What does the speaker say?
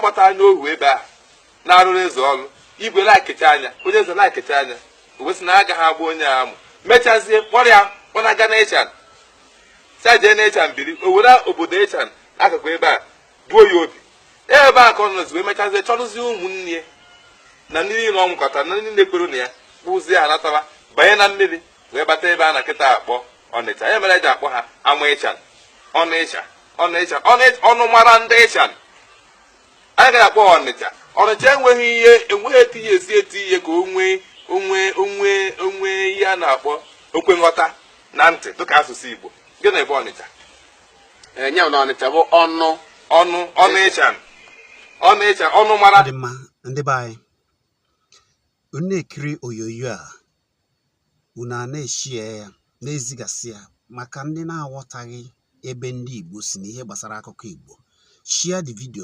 Agbatara n'ohu ebe a na-arụrụ eze ọrụ. Igwe laikecha anya, onye eze laikecha anya, o wesị na agaghị agba onye a amụ. Mechazie kpọrọ ya kpọnaga n'Ịchan, si jee n'Ịchan biri. O were obodo Ịchan akụkụ ebe a buo ya obi ebe a ka ọ nọzi, wee mechazie chọrụzie ụmụnne ya na ndị niile ọ mụkọtara na ndị na-ekwere na ya, kpụzie ha natara banye na mmiri wee bata ebe a na kịta akpọ Ọnịcha. Ya mere eji akpọ ha Ama Ịchan, Ọnụ Ịcha, Ọnụ Ịcha, ọnụ mara ndị Ịchan. Anyị gaghị akpọ Ọnịcha. Ọnịcha enweghị ihe, enweghị etu ihe esi eti ihe ka o nwee onwe onwe onwe ihe a na-akpọ okwe nghọta na ntị dịka asụsụ Igbo. Gịnị bụ Ọnịcha? Enye na Ọnịcha bụ ọnụ. Ọnụ, ọnụ Ịchan, ọnụ Ịchan, ọnụ mara. Ọ dị mma, ndị be anyị. Unu na-ekiri onyonyo a, unu a na-eshie ya, na-ezigasị ya maka ndị na-aghọtaghị ebe ndị Igbo si na ihe gbasara akụkọ Igbo. Share the video.